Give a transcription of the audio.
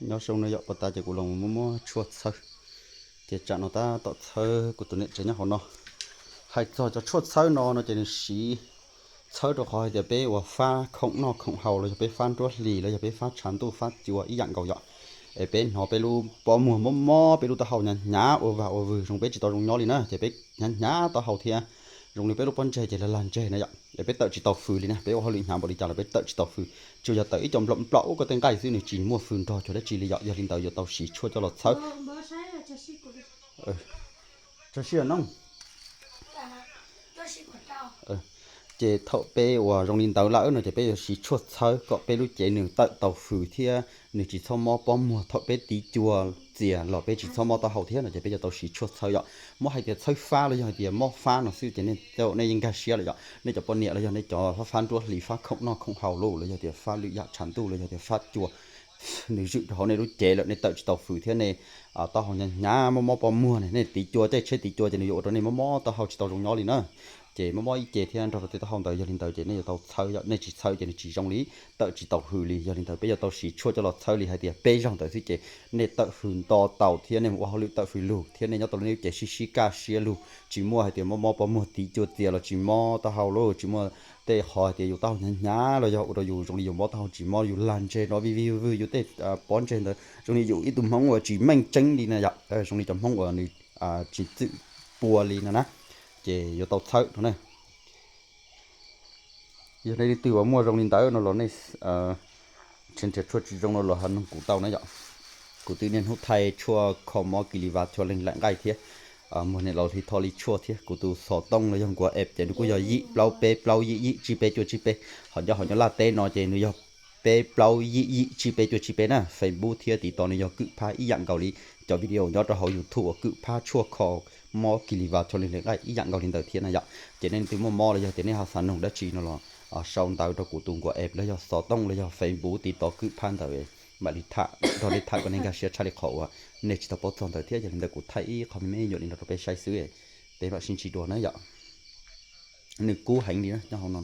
Nyob zoo no yom, puag ta ces kuv los muab muab tshuaj txhawb, ces tsam no tab tom txhawb kuv tus niam tsev nyob hauv no. Hais txog cov tshuaj txhawb no no ces nws siv txhawb rau qhov hais tias peb uas fab khoom noj khoom haus los yog peb fab nruab hlis los yog peb fab tshav ntuj fab cua ib yam nkaus yom, es peb hnov peb lub pob muag mob mob, peb lub taub hau hnyav hnyav ua vag ua vwg zoo peb tsis tau zoo nyob li na, ces peb hnyav hnyav taub hau thiab zoo li peb lub pob ntseg ces lag lag ntseg na yom, es peb tawm tsis tau fws li na, peb ua hauj lwm hnyav npaum li cas los peb tawm tsis tau fws, tsuas yog tawm ib co nplaum nplaum ub ko tej nqaij xwb, nws tsis muaj fws nrog cuag dab tsi li yom, yog li ntawd yuav tau siv tshuaj coj los txhawb. Tso sij hawm no. Ces thaum peb uas zoo li ntawd lawm no ces peb yuav siv tshuaj txhawb kom peb lub cev nws tawm tau fws thiab nws tsis txhob mob pob muag. Thaum peb tiv cua txias los peb tsis txhob mob taub hau thiab no ces peb yuav tau siv tshuaj txhawb yom. Muab hais tias txhawb fab los yog hais tias mob fab no xwb ces nej, nej yeej nkag siab lawm yom. Nej cov poj niam los yog nej cov fab fab nruab hlis, fab khoom noj khoom haus los yog tias fab lwm yam tshav ntuj los yog tias fab cua, nws zwm rau hauv nej lub cev lawm, nej tawm tsis tau fws thiab nej taub hau hnyav hnyav mob mob pob muag ne, nej tiv cua, caij tsheb tiv cua ces nws yuav ua rau nej mob mob taub hau tsis tau zoo nyob li na. Ces mob mob ib ce thiab nrog rau tej taub hau ntawd, yog li ntawd ces nej yuav tau txhawb yom, nej tsis txhawb ces nws tsis zoo li, tawm tsis tau fws li. Yog li ntawd peb yuav tau siv tshuaj coj los txhawb li hais tias peb zaug ntawd xwb ces nej tawm fws nto tau thiab nej ua hauj lwm tawm fws lug thiab nej nyob tau lub neej cev sib sib kaj siab lug, tsis muaj hais tias mob mob pob muag, tiv cua txias los tsis mob taub hau lawm, tsis muaj tej qhov hais tias yus taub hau hnyav hnyav los yog ua rau yus zoo li yus mob taub hau tsis mob, yus lag ntseg no vij vij vwg vwg, yus tej pob ntseg ntawd zoo li yus ib tug Hmoob uas tsis meej tseeb li na yom, zoo li cov Hmoob uas nws tsis txwm pua li no na, ces yuav tau txhawb no na. Yog nej leej twg uas muaj zoo li ntawd no los nej nrhiav nrhiav tshuaj tsis zoo no los ho noog kuv tau na yom. Kuv twb niaj hnub thaij tshuaj kho mob kis lis vas chua leej laim nqaij thiab muag niam laus hli tho li tshuaj thiab. Kuv tus xov tooj los yog nkuav app ces nws kuj yog yim plaub peb plaub yim yim tsib peb cuaj tsib peb. Ho nyob hauv Nyab Laj teb no ces nws yog peb plaub yim yim tsib peb cuaj tsib peb na. Facebook thiab TikTok nws yog kwm phab ib yam nkaus li cov video nyob rau hauv YouTube uas kwm phab tshuaj kho mob kis lis vas chua leej laim nqaij ib yam nkaus li ntawd thiab na yom. Ces nej leej twg muaj mob los yog tias nej ho xav noog dab tsi no los sau ntawv rau kuv tus nkuav app los yog xov tooj los yog Facebook TikTok kwm phab ntawd, mam li tham nrog nej tham kom nej nkag siab tshaj li qhov uas nej tsis tau paub txog ntawd thiab. Yog li ntawd kuv thaij ib qho me me nyuam li no rau peb saib xwb, peb mam sib ntsib dua na yom. Nws kub heev li na, nyob hauv no.